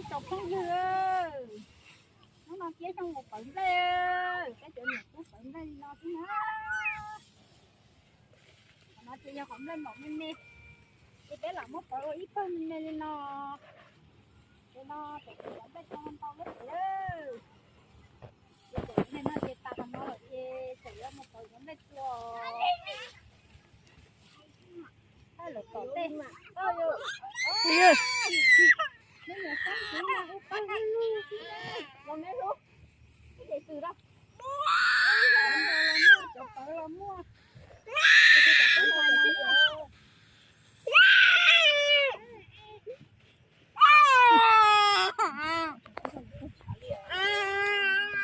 Tsoom phooj ywg, hnub no Kiab Xyooj mus pawv nplej, peb cov niam tub pawv nplej li no xwb na. Qhov no ces yog qhov nplej npaum me me, ces peb lam muab pawv ua ib pawg me me li no. Ces no tseem pawv nplej tau ntau lawm ces, ces tseem me no ces tas qhov no lawm ces tseem yuav mus pawv cov nplej txua. Lawv tom tej, los me hlub, ib ce tws rau, cov ntau los muaj, cov pawv los muaj.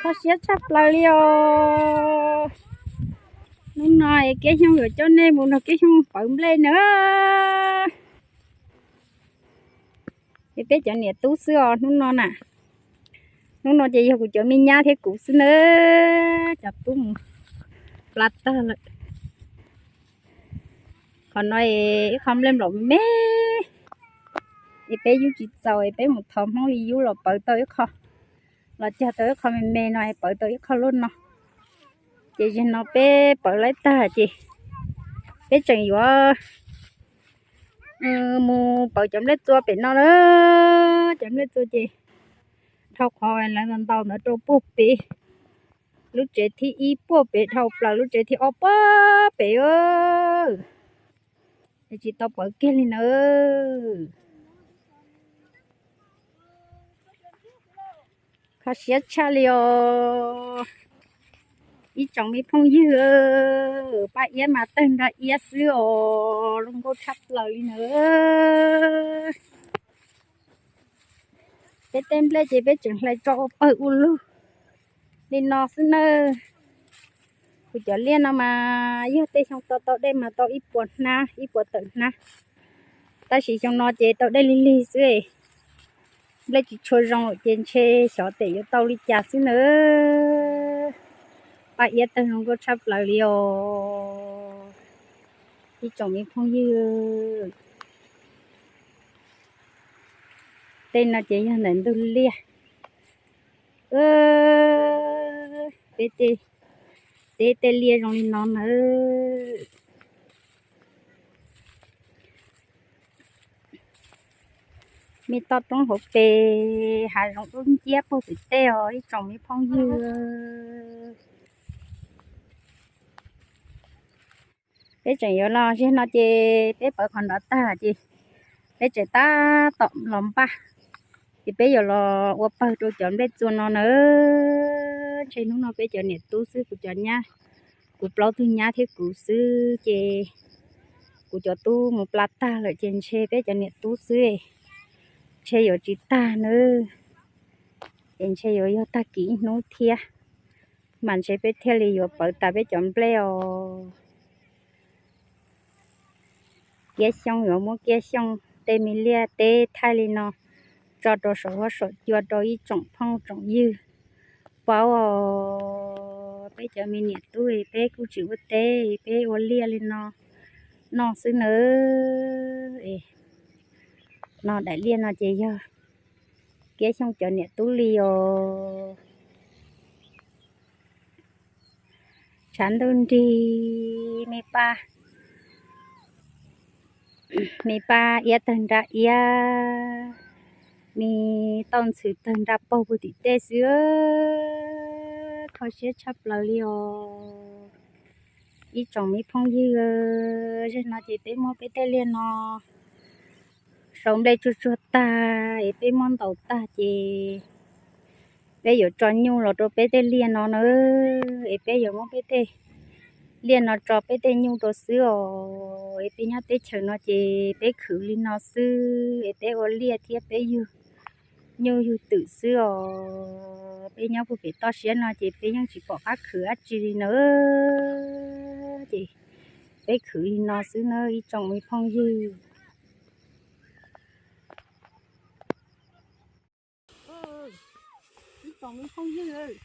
Kho siab tshaj plaws li os. Hnub no es Kiab Xyooj yuav coj nej mus nrog Kiab Xyooj pawv nplej na. Es peb cov niam tub xwb os hnub no na. Hnub no ces yog kuv cov me nyab thiab kuv xwb na. Cov tub mus pla tag lawm. Qhov no es ib qho nplej nplaum me me, es peb yub tsis txaus es peb mus thov Hmoob li yub los pawv tau ib qho, los cog tau ib qho me me no es pawv tau ib qho luaj no. Ces zaum no peb pawv laib tag ces peb tseem yuav mus pawv cov nplej txua pem no na. Cov nplej txua ces dhau qhov lawv ntau ntau ntawd rau puag pem, lub tsev thib ib puag pem dhau plaws, lub tsev thib ob puag pem. Es tsis tau pawv kiag li na. Kho siab tshaj li os. Ib tsoom me phooj ywg, paj iab mas tawg nra iab xwb os, zoo nkauj tshaj plaws li na. Peb tej nplej ces peb tseem hlais tso ua pawg ua lug li no xwb nawb. Kuv cov liaj no mas yog tej xyoo tau tau dej mas tau ib puas hnab, ib puas tawm hnab, tab sis xyoo no ces tau dej lig lig xwb, nplej tsis tshua zoo lawm ces ntshe xyov tes yuav tau li cas xwb nawb. Paj iab tawg zoo nkauj tshaj plaws li os. Ib tsoom me phooj ywg, tej no ces yog ntawm ntug liaj. Peb tej teb tej liaj zoo li no nawb. Me toj roob hauv pes, hav zoov dub nciab puag pem tej os ib tsoom me phooj ywg. Peb tseem yuav los zaum no ces peb pawv qhov nrov tag ces peb tseem tab tom los npaj, ces peb yuav los ua pawg rau cov nplej txua no nawb. Ntshe hnub no peb cov niam tub xwb, kuv cov nyab, kuv plaub tug nyab thiab kuv xwb ces kuv cov tub mus pla tag lawm ces ntshe peb cov niam tub xwb, ntshe yuav tsis tag nawb. Es ntshe yuav yog tag kis ib hnub thiab mas ntshe peb thiaj li yuav pawv tas peb cov nplej os. Kiab Xyooj yuav muab Kiab Xyooj tej me liaj teb thaij li no tso rau saum huab saum cua rau ib tsoom phooj tsoom ywg paub os. Peb cov me niam tub peb kuj tsis ua teb, peb ua liaj li no noj xwb nawb. No daim liaj no ces yog Kiab Xyooj cov niam tub li os. Tshav ntuj nrig me paj, me paj iab tawg nra iab, me tauj ntxhw tawg nra paug puag tim tej xwb. Kho siab tshaj plaws li os. Ib tsoom me phooj ywg, zaum no ces peb muab peb tej liaj no sau nplej tsuag tsuag tag es peb muab ntaus tag ces peb yuav tso nyuj los rau peb tej liaj no na. Es peb yuav muab peb tej liaj no tso peb tej nyuj rau xwb os. Es peb nyob teb chaws no ces peb khwv li no xwb es peb ua liaj thiab peb yug nyuj yug twm xwb os. Peb nyob puag pem toj siab no ces peb yeej tsis pom qab khwv dab tsi li na. Ces peb khwv li no xwb na ib tsoom me phooj ywg. Ib tsoom me phooj ywg,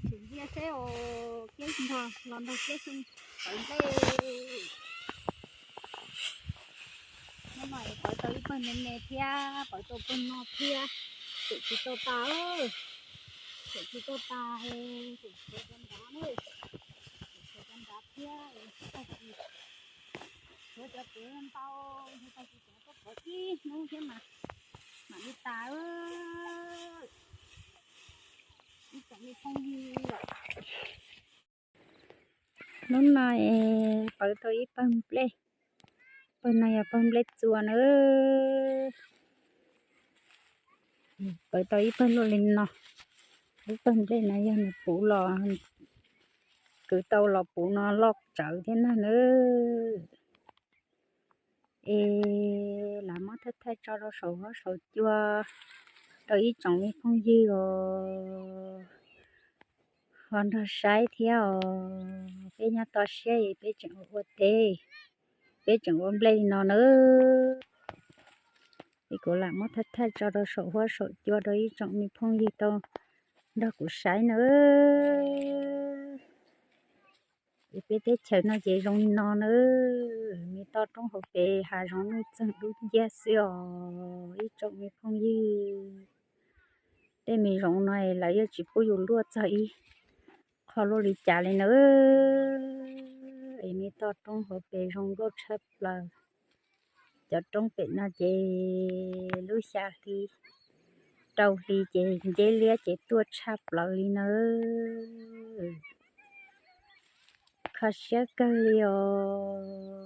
tseem ntsia seb os, Kiab nrog los nrog Kiab Xyooj pawv nplej. Pawv tau ib pawg me me thiab, pawv tau pawg no thiab. Tseem tsis tau tas, tseem tsis tau tas, tseem tshuav cov nrad na, tseem tshuav cov nrad thiab, tag kis tshuav cov pem ntau, tag kis cov tuaj pawv ib hnub thiab mas mam li tas. Ib tsoom me phooj ywg, hnub no pawv tau ib pawg nplej, pawg no yog pawg nplej txua na. Pawv tau ib pawg luaj li no, ib pawg nplej no yog nws puv los, kwv tau los puv no loj tsawv thiab na na. Es lam muab thaij thaij tso rau saum huab saum cua rau ib tsoom me phooj ywg os, ho nrog saib thiab os. Peb nyob toj siab es peb tseem ua ua teb, peb tseem ua nplej li no na. Es kuv lam muab thaij thaij tso rau saum huab saum cua rau ib tsoom me phooj ywg tau nrog kuv saib na. Es peb teb chaws no ces zoo li no na, me toj roob hauv pes hav zoov nuj txeeg dub nciab xwb os ib tsoom me phooj ywg. Tej me zoov no lawv yeej tsis pub yus luaj txog ib qho luaj li cas li na. Es me toj roob hauv pes zoo nkauj tshaj plaws. Cov roob pem no ces lub xya hli, rau hli ces nceb liab ces tuaj tshaj plaws li na. Kho siab kawg li os.